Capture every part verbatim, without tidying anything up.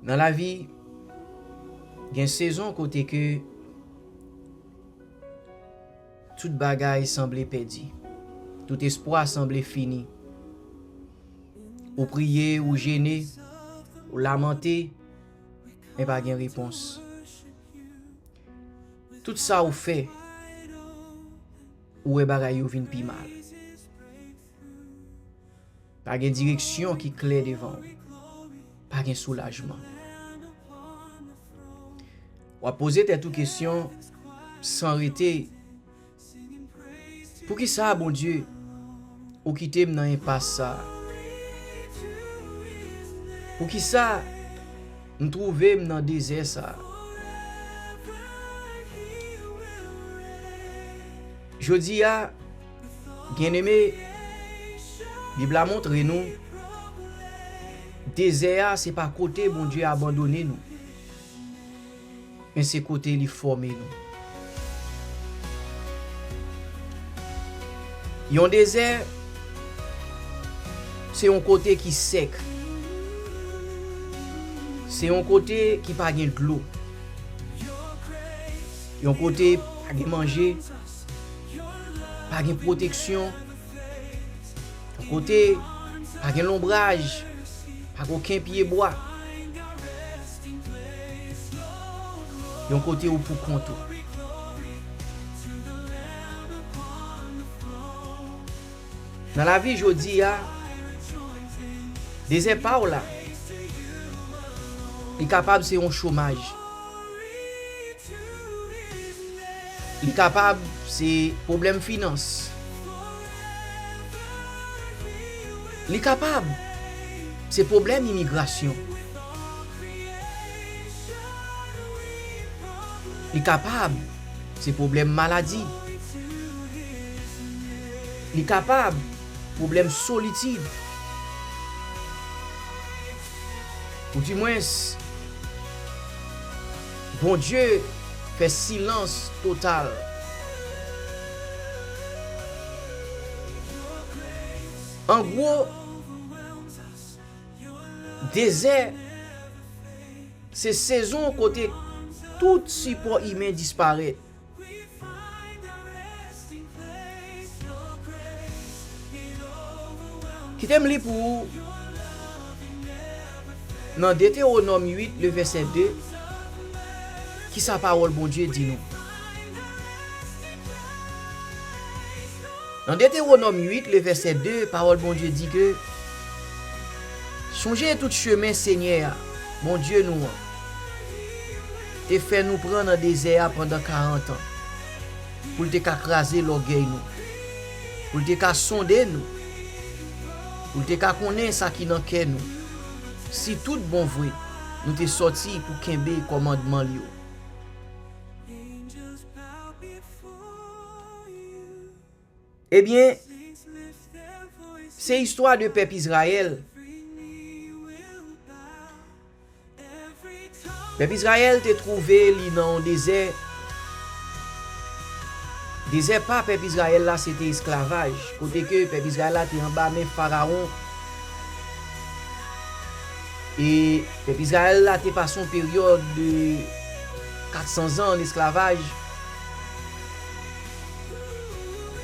Nan lavi, gen sezon kote ke tout bagay sanble pèdi. Tout espwa sanble fini. Ou priye, ou jene, ou lamante, men pa gen repons. Tout sa ou fè, ou wè bagay yo vin pi mal. Pa gen direksyon ki klè devan w. Pa gen soulajman. W ap poze tèt ou kesyon san rete. Poukisa, Bondye, ou kite m nan enpas sa a? Poukisa m twouve m nan dezè sa a? Jodi a, byeneme, Bib la montre nou, dezè a se pa kote Bondye abandone nou, men se kote li fòme nou. Yon dezè, se yon kote ki sèk. Se yon kote ki pa gen dlo. Yon kote pa gen manje, pa gen pwoteksyon. Yon kote pa gen lonbraj, pa gen okenn pyebwa. Yon kote ou pou kont ou. Nan lavi jodi a, dezè pa w la, li kapab se yon chomaj. Li kapab se pwoblèm finans. Li kapab se pwoblèm imigrasyon. Li kapab se pwoblèm maladi. Li kapab pwoblèm solitid. Oudimwens, Bondye fè silans total. An gwo, dezè se sezon kote tout sipò imen disparèt. Kite m li pou ou nan Detewonòm uit, le vèsè de, kisa pawòl Bondye di nou. Nan Detewonòm uit, le vèsè de, pawòl Bondye di ke, sonje tout chemen Senyè a, Bondye nou an, te fè nou pran nan dezè a pandan karant an, pou l te ka kraze lògèy nou, pou l te ka sonde nou, pou l te ka konnen sa ki nan kè nou, si tout bon vre nou te sòti pou kenbe kòmandman l yo. Ebyen, se istwa de pèp Izrayèl. Pèp Izrayèl te twouve li nan yon dezè. Dezè pa pèp Izrayèl la, se te esklavaj, kote ke pèp Izrayèl la te anba men Farawon. E pèp Izrayèl la te pase yon peryòd de kat san zan an esklavaj.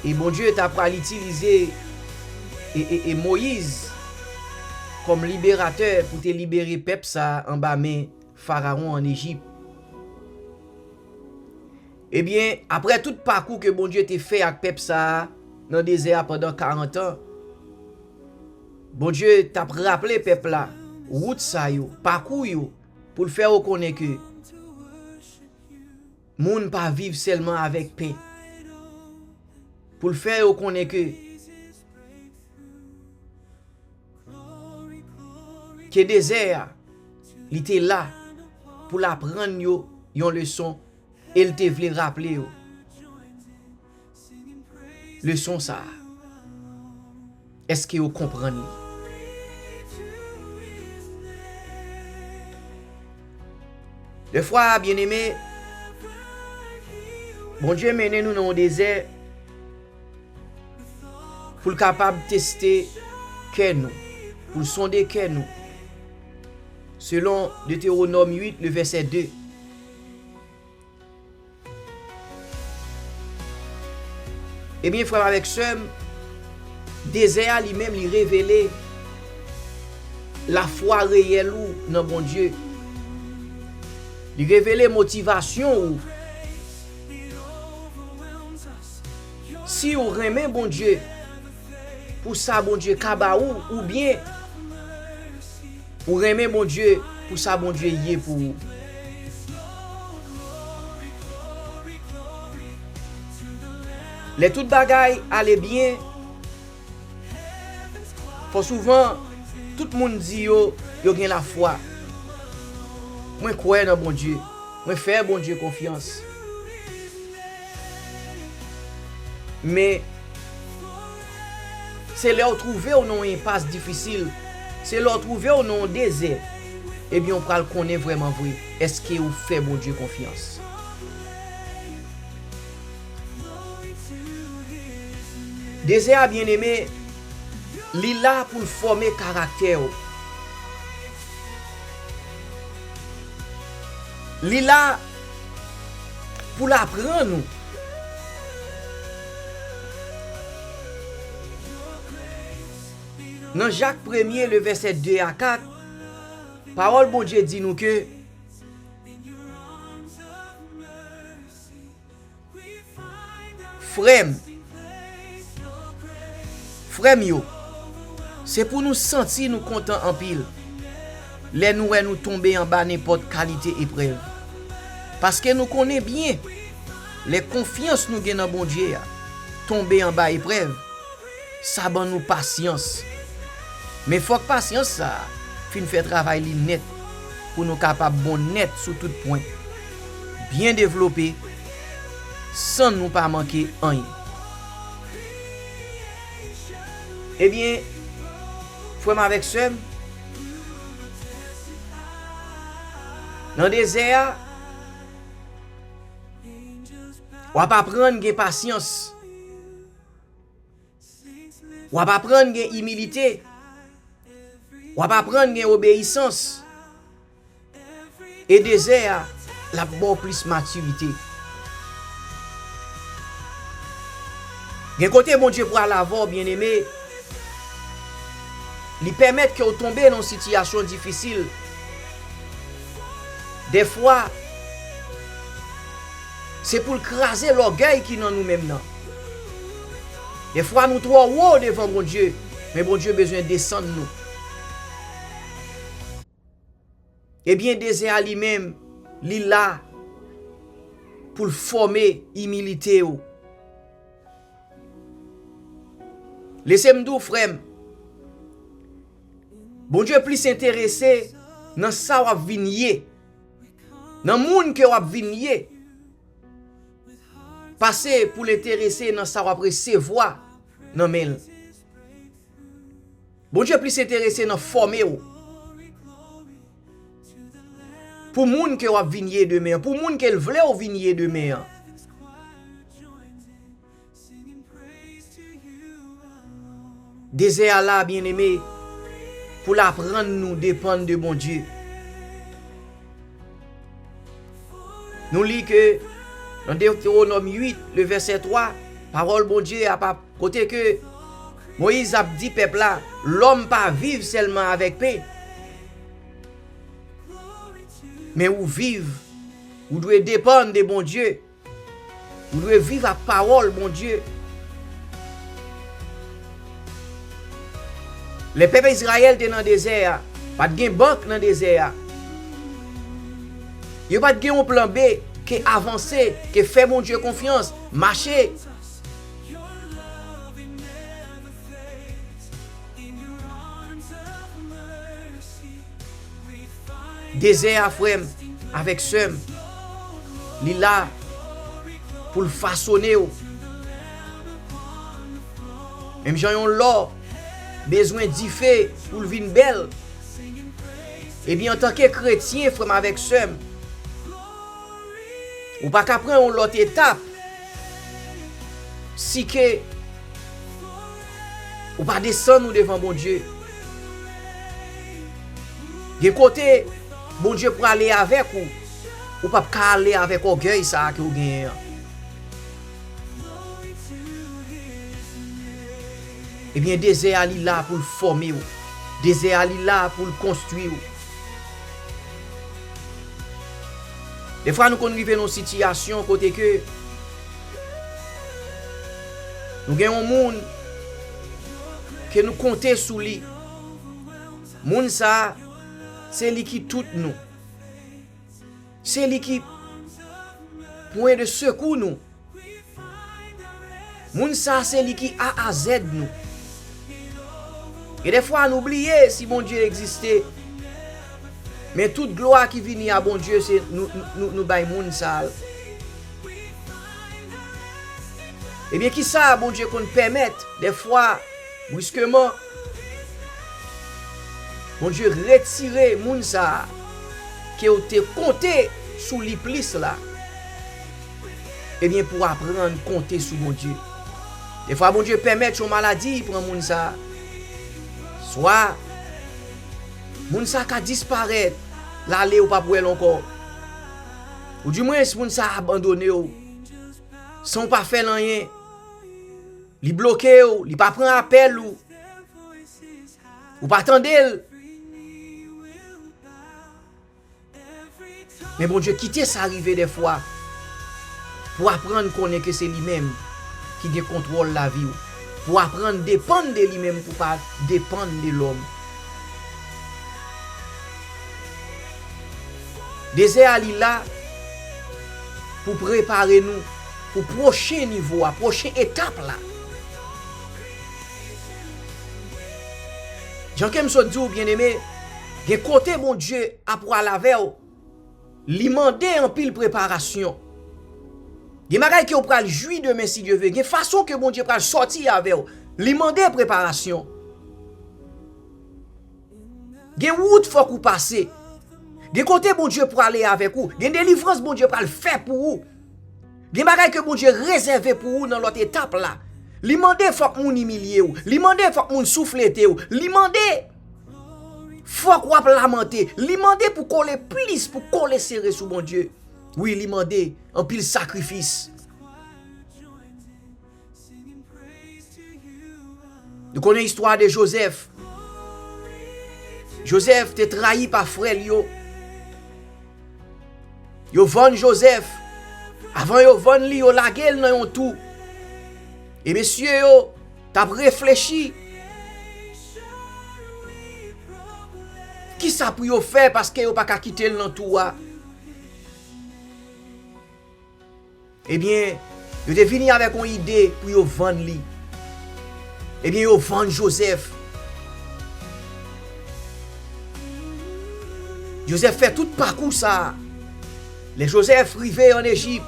E Bondye ta pral itilize e, e, e Moyiz kòm liberatè pou te libere pèp sa a anba men Farawon ann Ejip. Ebyen, apre tout pakou ke Bondye te fè ak pèp sa a nan dezè a pandan karant an, Bondye t ap raple pèp la wout sa yo, pakou yo, pou l fè yo konnen ke moun pa viv sèlman avèk pen. Pou l fè yo konnen ke, ke dezè a, li te la pou l aprann yo yon leson, e l te vle raple yo leson sa a. Èske yo konprann li? Dèfwa, byeneme, Bondye mennen nou nan yon dezè pou l kapab teste kè nou, pou l sonde kè nou. selon Detewonòm uit, le vèsè de. Ebyen, frè m avèk sè m, dezè a li menm, li revele lafwa reyèl ou nan Bondye. Li revele motivasyon ou. Si ou renmen Bondye pou sa Bondye ka ba ou, oubyen ou renmen Bondye pou sa Bondye ye pou ou. Lè tout bagay ale byen, fò souvan, tout moun di yo, yo gen lafwa. Mwen kwè nan Bondye. Mwen fè Bondye konfyans. Men, se lè w twouve w nan yon enpas difisil, se lè w twouve w nan yon dezè, ebyen, w pral konnen vrèman vre, èske ou fè Bondye konfyans. Dezè a, byeneme, li la pou l fòme karaktè w. Li la pou l aprann ou. Nan Jak premye, le vèsè de a kat, pawòl Bondye di nou ke, frè m, frè m yo, se pou nou santi nou kontan anpil lè nou wè nou tonbe anba nenpòt kalite eprèv. Paske nou konnen byen, lè konfyans nou gen nan Bondye a tonbe anba eprèv, sa ban nou pasyans. Men fòk pasyans sa a fin fè travay li nèt pou nou kapab bon nèt sou tout pwen, byen devlope, san nou pa manke anyen. Ebyen, frè m avèk sè m, nan dezè a, w ap aprann gen pasyans. W ap aprann gen imilite. W ap aprann gen obeyisans. E dezè a, l ap ba w plis matirite. Gen kote Bondye pral avè w, byeneme. Li pèmèt ke w tonbe nan yon sitiyasyon difisil. Dèfwa, se pou l kraze lògèy ki nan nou menm nan. Dèfwa, nou twò wo devan Bondye, men Bondye bezwen desann nou. Ebyen, dezè a li menm, li la pou l fòme imilite w. Lese m di w, frè m, Bondye plis enterese nan sa w ap vin ye, nan moun ke w ap vin ye, pase pou l enterese nan sa w ap resevwa nan men l. Bondye plis enterese nan fòme w pou moun ke w ap vin ye demen an, pou moun ke l vle w vin ye demen an. Dezè a la, byeneme, pou l aprann nou depann de Bondye. Nou li ke nan Detewonòm uit, le vèsè twa, pawòl Bondye a pa, kote ke Moyiz ap di pèp la, lòm pa viv sèlman avèk pen, men ou viv, ou dwe depann de Bondye. Ou dwe viv ak pawòl Bondye. Lè pèp Izrayèl te nan dezè a, pa t gen bank nan dezè a. Yo pa t gen yon plan B ke avanse, ke fè Bondye konfyans, mache. Dezè a, frè m avèk sè m, li la pou l fasone w. Menm jan yon lò bezwen dife pou l vin bèl, ebyen, antanke kretyen, frè m avèk sè m, ou pa ka pran yon lòt etap si ke ou pa desann ou devan Bondye. Gen kote Bondye prale avèk ou, ou p ap ka ale avèk ògèy sa a ke w genyen an. Ebyen, dezè a li la pou l fòme w. Dezè a li la pou l konstwi w. Defwa nou konn rive nan yon sitiyasyon kote ke nou gen yon moun ke nou konte sou li. Moun sa a, se li ki tout nou. Se li ki pwen de sekou nou. Moun sa a, se li ki A a Z nou. Gen defwa nou bliye si Bondye egziste. Men tout glwa ki vini a Bondye, se nou, nou, nou, nou bay moun sa a. Ebyen, kisa Bondye konn pèmèt defwa, briskeman, Bondye retire moun sa a ke w te konte sou li plis la. Ebyen, pou w aprann konte sou Bondye. Defwa, Bondye pèmèt yon maladi pran moun sa a. Swa, moun sa a ka disparèt, l ale, ou p ap wè l ankò. Oudimwens, moun sa a abandone w, san w pa fè l anyen. Li bloke w, li pa pran apèl ou. Ou pa tande l. Men Bondye kite sa rive defwa pou aprann konnen ke se li menm ki gen kontwòl lavi w. Pou aprann depann de li menm, pou pa depann de lòm. Dezè a li la pou prepare nou pou pwochen nivo a, pwochen etap la. Jan ke m sot di w, byeneme, gen kote Bondye ap pral avè w, li mande anpil preparasyon. Gen bagay ke w pral jwi demen, si Dye vle. Gen fason ke Bondye pral sòti avè w, li mande preparasyon. Gen wout fòk ou pase. Gen kote Bondye prale avèk ou. Gen delivrans Bondye pral fè pou ou. Gen bagay ke Bondye rezève pou ou nan lòt etap la. Li mande fòk moun imilye w. Li mande fòk moun souflete w. Li mande fòk w ap lamante. Li mande pou kole plis, pou kole sere sou Bondye. Wi, li mande anpil sakrifis. Nou konnen istwa de Jozèf. Jozèf te trayi pa frè l yo. Yo vann Jozèf. Avan yo vann li, yo lage l nan yon tou. E mesye yo t ap reflechi kisa pou yo fè, paske yo pa ka kite l nan tou a. Ebyen, yo te vini avèk yon ide pou yo vann li. Ebyen, yo vann Jozèf. Jozèf fè tout pakou sa a. Lè Jozèf rive ann Ejip,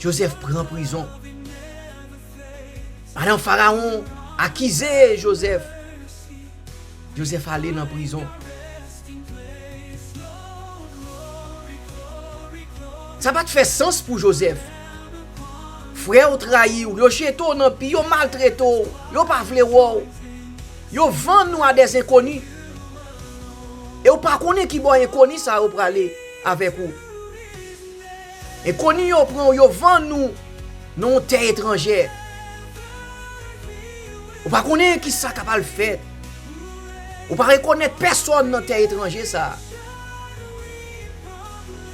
Jozèf pran prizon. Madanm Farawon akize Jozèf. Jozèf ale nan prizon. Sa pa t fè sans pou Jozèf. Frè w trayi w, yo jete w nan pi, yo maltrete w, yo pa vle wè w. Yo vann ou a dèz enkoni. E w pa konnen ki bò enkoni sa yo prale avèk ou. Enkoni yo pran w, yo vann ou nan yon tè etranjè. Ou pa konnen ki sa k ap al fèt. Ou pa rekonèt pèsòn nan tè etranje sa a.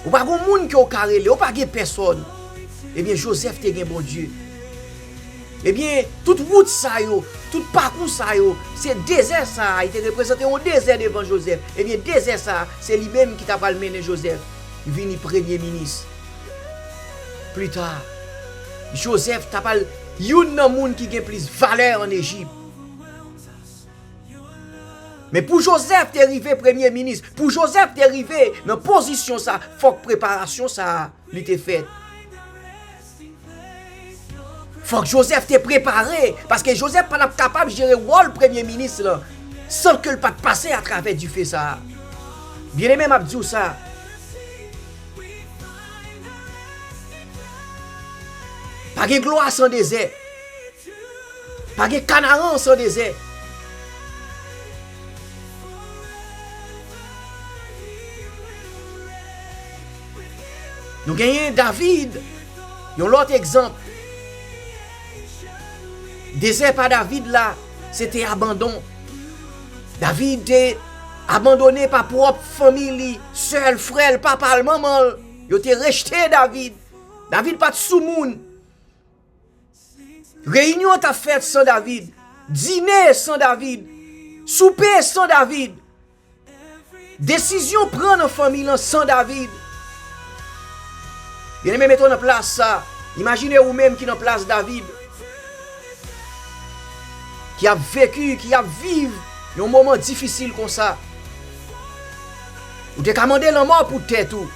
Ou pa gon moun ke w ka rele, ou pa gen pèsòn. Ebyen, Jozèf te gen Bondye. Ebyen, tout wout sa yo, tout pakou sa yo, se dezè sa a, li te reprezante yon dezè devan Jozèf. Ebyen, dezè sa a, se li menm ki ta pral mennen Jozèf vini premye minis. Pli ta, Jozèf ta pral youn nan moun ki gen plis valè ann Ejip. Men pou Jozèf te rive premye minis, pou Jozèf te rive nan pozisyon sa, fòk preparasyon sa a li te fèt. Fòk Jozèf te prepare, paske Jozèf pa t ap kapab jere wòl premye minis lan san ke l pa t pase atravè dife sa a. Byeneme, m ap di w sa. Pa gen glwa san dezè. Pa gen Kanaran san dezè. Nou genyen David, yon lòt egzanp. Dezè pa David la, se te abandon. David te abandone pa pwòp fanmi li, sè l, frè l, papa l, manman l. Yo te rejte David. David pa t sou moun. Reyinyon an t ap fèt san David. Dine san David. Soupe san David. Desizyon pran nan fanmi lan san David. Byeneme, mete w nan plas sa. Imajine ou menm ki nan plas David, ki ap veki, ki ap viv yon moman difisil konsa. Ou te ka mande lanmò pou tèt ou.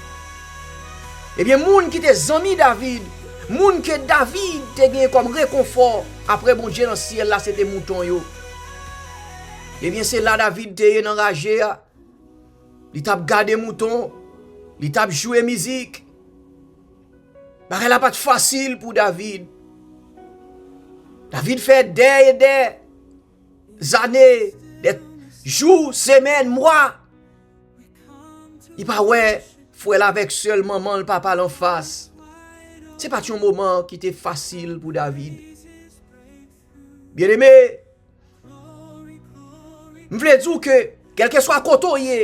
Ebyen, moun ki te zanmi David, moun ke David te gen kòm rekonfò apre Bondye nan syèl la, se te mouton yo. Ebyen, se la David te ye nan raje a. Li t ap gade mouton, li t ap jwe mizik. Bagay la pa t fasil pou David. David fè dè e dè zane, dè jou, semèn, mwa. Li pa wè frè l avèk sè l, manman l, papa l anfas. Se pa t yon moman ki te fasil pou David. Byeneme, m vle di w ke, kèlkeswa kote w ye,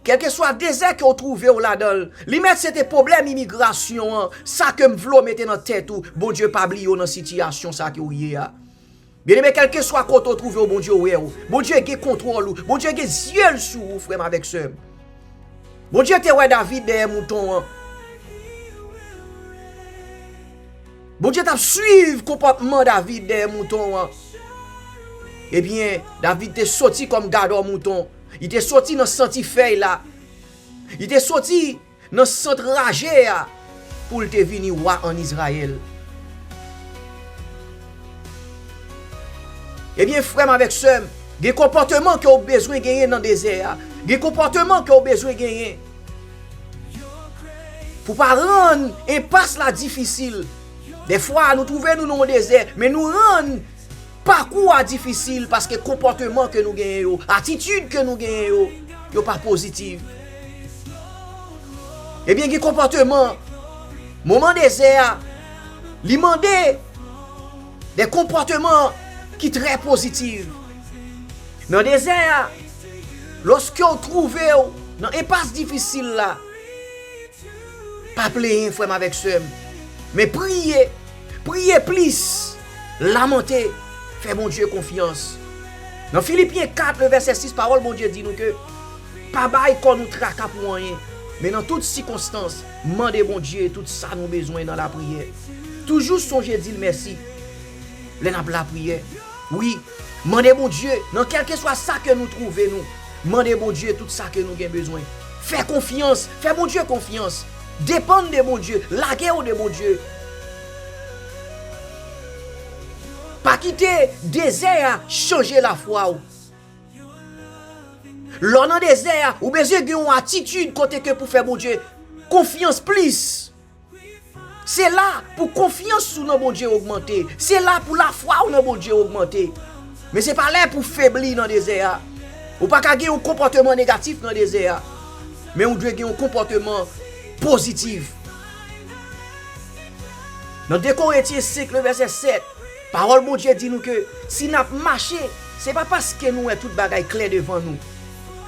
kèlkeswa dezè ke w twouve w ladan l, li mèt se te pwoblèm imigrasyon an, sa ke m vle w mete nan tèt ou, Bondye pa bliye w nan sitiyasyon sa ke w ye a. Byeneme, kèlkeswa kote w twouve w, Bondye wè w. Bondye gen kontwòl ou. Bondye gen zye l sou ou, frè m avèk sè m. Bondye te wè David dèyè mouton an. Bondye t ap swiv konpòtman David dèyè mouton an. Ebyen, David te soti kòm gadò mouton. Li te soti nan santifèy la. Li te soti nan sant raje a pou l te vini wa ann Izrayèl. Ebyen, frè m avèk sè m, gen konpòteman ke w bezwen genyen nan dezè a. Gen konpòteman ke w bezwen genyen pou pa rann enpas la difisil. Dèfwa, nou twouve nou nan yon dezè, men nou rann pakou a difisil paske konpòteman ke nou genyen yo, atitid ke nou genyen yo, yo pa pozitif. Ebyen, gen konpòteman, moman dezè a, li mande de konpòteman ki trè pozitif. Nan dezè a, lòske w twouve w nan enpas difisil la, pa plenyen, frè m avèk sè m, men priye, priye plis, lamante, fè Bondye konfyans. Nan Filipyen kat, le vèsè sis, pawòl Bondye di nou ke pa bay kò nou traka pou anyen, men nan tout sikonstans, mande Bondye tout sa nou bezwen nan lapriyè. Toujou sonje di l mèsi lè n ap lapriyè. Wi, mande Bondye, nan kèlkeswa sa ke nou twouve nou, mande Bondye tout sa ke nou gen bezwen. Fè konfyans, fè Bondye konfyans. Depann de Bondye, lage w de Bondye. Pa kite dezè a chanje lafwa w. Lè w nan dezè a, ou bezwen gen yon atitid kote ke pou fè Bondye konfyans plis. Se la pou konfyans ou nan Bondye ogmante. Se la pou lafwa ou nan Bondye ogmante. Men se pa lè pou febli nan dezè a. Ou pa ka gen yon konpòteman negatif nan dezè a. Men ou dwe gen yon konpòteman pozitif. Nan de Korentyen senk, le vèsè sèt, pawòl Bondye di nou ke si n ap mache, se pa paske nou wè tout bagay klè devan nou,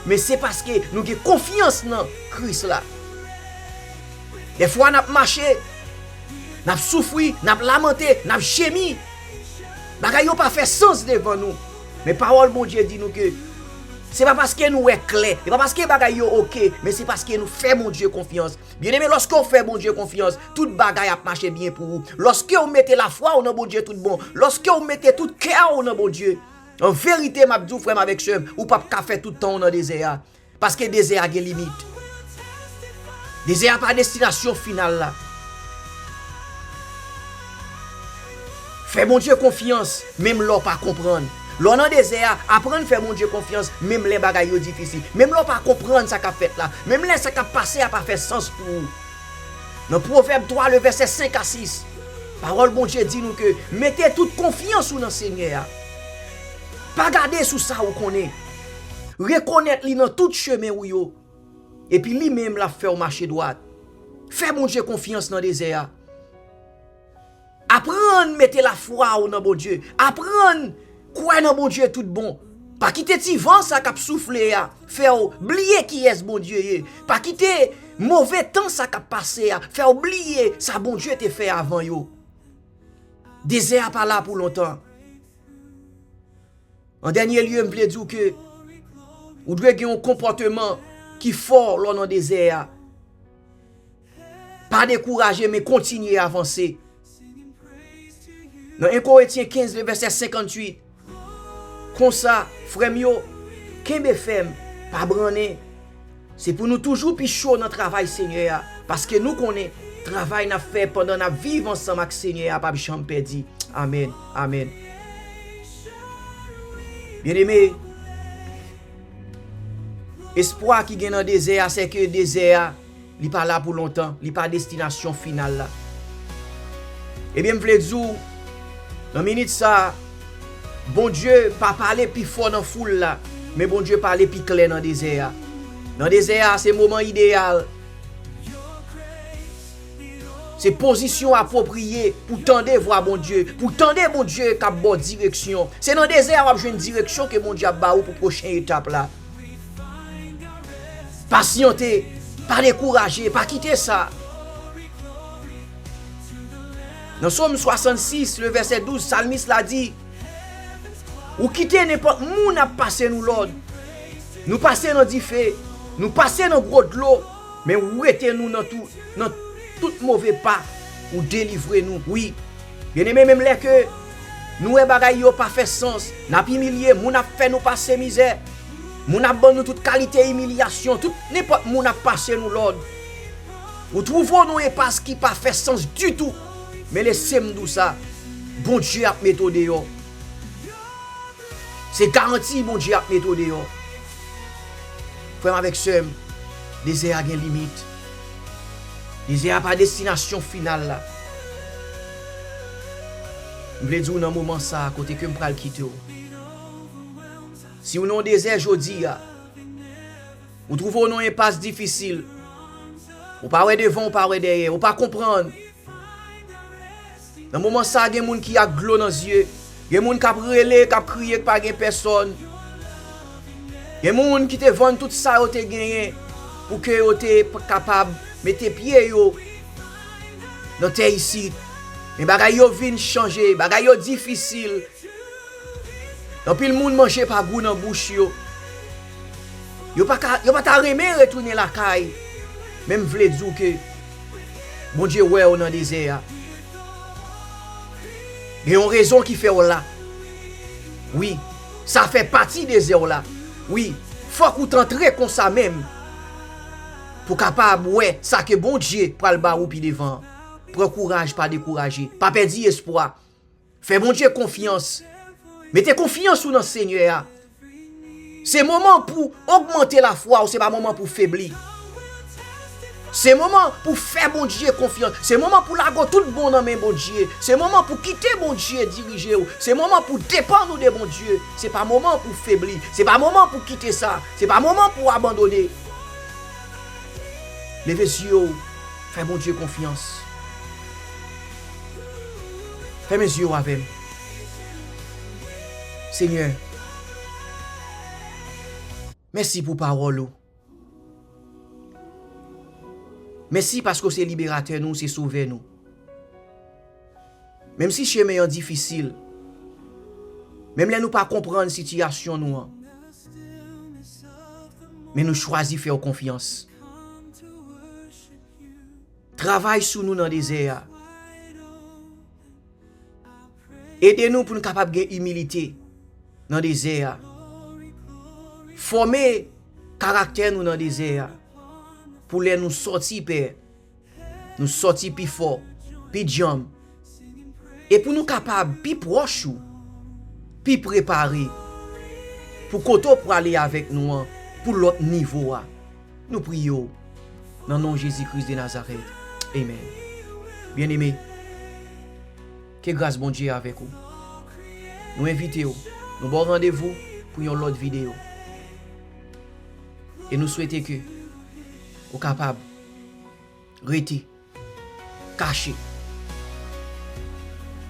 men se paske nou gen konfyans nan Kris la. Dèfwa n ap mache, n ap soufri, n ap lamante, n ap jemi. Bagay yo pa fè sans devan nou. Men pawòl Bondye di nou ke se pa paske nou wè klè, se pa paske bagay yo oke, men se paske nou fè Bondye konfyans. Byeneme, lòske w fè Bondye konfyans, tout bagay ap mache byen pou ou. Lòske w mete lafwa w nan Bondye tout bon, lòske w mete tout kè w nan Bondye, an verite, m ap di w, frè m avèk sè m, ou p ap ka fè tout tan w nan dezè a. Paske dezè a gen limit. Dezè a pa destinasyon final la. Fè Bondye konfyans, menm lè w pa konprann. Lè w nan dezè a, aprann fè Bondye konfyans, menm lè bagay yo difisil. Menm lè w pa konprann sa k ap fèt la. Menm lè sa k ap pase a pa fè sans pou ou. Nan Pwovèb twa, le vèsè senk a sis, pawòl Bondye di nou ke mete tout konfyans ou nan Senyè a. Pa gade sou sa ou konnen. Rekonèt li nan tout chemen ou yo. Epi li menm l ap fè w mache dwat. Fè Bondye konfyans nan dezè a. Aprann mete lafwa w nan Bondye. Aprann kwè nan Bondye tout bon. Pa kite ti van sa k ap soufle a fè w bliye kiyès Bondye ye. Pa kite move tan sa k ap pase a fè w bliye sa Bondye te fè avan yo. Dezè a pa la pou lontan. An dènye lye, m vle di w ke ou dwe gen yon konpòteman ki fò lè w nan dezè a. Pa dekouraje, men kontinye avanse. Nan en Korentyen kenz, le vèsè senkantuit, konsa, frè m yo, kenbe fèm, pa brannen. Se pou nou toujou pi cho nan travay Senyè a, paske nou konnen travay n ap fè pandan n ap viv ansanm ak Senyè a p ap janm pèdi. Amèn, amèn. Byeneme, espwa ki gen nan dezè a, se ke dezè a, li pa la pou lontan, li pa destinasyon final la. Ebyen, m vle di w, nan minit sa a, Bondye pa pale pi fò nan foul la, men Bondye pale pi klè nan dezè a. Nan dezè a, se moman ideyal. Se pozisyon apwopriye pou tande vwa Bondye, pou tande Bondye k ap ba w direksyon. Se nan dezè a w ap jwenn direksyon ke Bondye ap ba ou pou pwochen etap la. Pasyante, pa dekouraje, pa kite sa. Nan Sòm swasannsis, le vèsè douz, salmis la di, ou kite nenpòt moun ap pase nou lòd. Nou pase nan dife, nou pase nan gwo dlo, men ou rete nou nan tou, nan tout move pa, ou delivre nou. Wi, byeneme, menm lè ke nou wè bagay yo pa fè sans, n ap imilye, moun ap fè nou pase mizè, moun ap ban nou tout kalite imilyasyon, tout nenpòt moun ap pase nou lòd. Ou twouve w nan yon enpas ki pa fè sans ditou, men lese m di w sa, Bondye ap mete w deyò. Se garanti Bondye ap mete w deyò. Frè m avèk sè m, dezè a gen limit. Dezè a pa destinasyon final la. M vle di w nan moman sa a, kote ke m pral kite w. Si w nan yon dezè jodi a, ou twouve w nan yon enpas difisil, ou pa wè devan, ou pa wè dèyè, ou pa konprann. Nan moman sa a, gen moun ki ak dlo nan zye. Gen moun k ap rele, k ap kriye, k pa gen pèsòn. Gen moun ki te vann tout sa yo te genyen pou ke yo te p-, kapab mete pye yo nan tè isit. Men bagay yo vin chanje, bagay yo difisil. Anpil moun manje pa gou nan bouch yo. Yo pa ka, yo pa ta renmen retounen lakay. Men m vle di w ke Bondye wè w nan dezè a. Gen yon rezon ki fè w la. Wi, sa fè pati dezè w la. Wi, fòk ou t antre konsa menm pou kapab wè sa ke Bondye pral ba ou pi devan. Pran kouraj, pa dekouraje. Pa pèdi espwa. Fè Bondye konfyans. Mete konfyans ou nan Senyè a. Se moman pou ogmante lafwa w, se pa moman pou febli. Se moman pou fè Bondye konfyans. Se moman pou lage w tout bon nan men Bondye. Se moman pou kite Bondye dirije w. Se moman pou depann ou de Bondye. Se pa moman pou febli. Se pa moman pou kite sa. Se pa moman pou abandone. Leve zye w, fè Bondye konfyans. Fèmen zye w avè m. Senyè, mèsi pou pawòl ou. Mèsi paske w se liberatè nou, w se sovè nou. Menm si chemen an difisil, menm lè nou pa konprann sitiyasyon nou an, men nou chwazi fè w konfyans. Travay sou nou nan dezè a. Ede nou pou n kapab gen imilite nan dezè a. Fòme karaktè nou nan dezè a. Pou lè nou sòti pè, nou sòti pi fò, pi djanm. E pou nou kapab pi pwòch ou, pi prepare pou kote w prale avèk nou an, pou lòt nivo a. Nou priye w nan non Jezi Kris de Nazarèt. Amen. Byeneme, ke gras Bondye avèk ou. Nou envite w, nou ba w randevou pou yon lòt videyo. E nou swete ke ou kapab Rete kache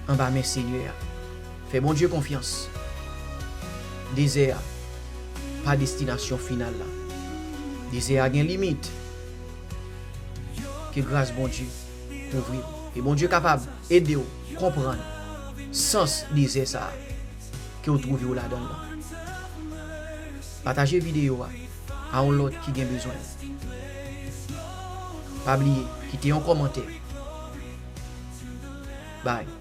anba men Senyè a. Fè Bondye konfyans. Dezè a pa destinasyon final la. Dezè a gen limit. Ke gras Bondye kouvri w. E Bondye kapab ede w konprann sans dezè sa a ke w twouve w ladan l lan. Pataje videyo a a yon lòt ki gen bezwen l. Pa bliye, kite yon kòmantè. Bye.